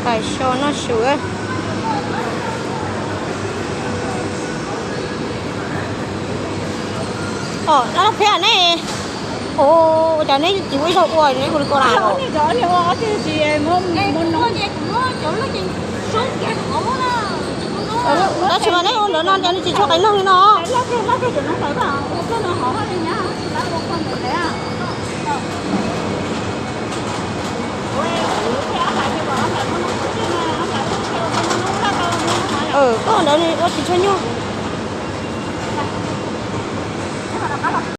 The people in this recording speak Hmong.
Pais so noj su. Os, dab laug Phem ne. Ua cas neb tsis ua ib zaug ua neb ua li ko na? Tab sis mas neb ua ntawd no cas nws tsis tshua qis neeg li no. Koj ntawd nws ua tsis tshua nyuaj.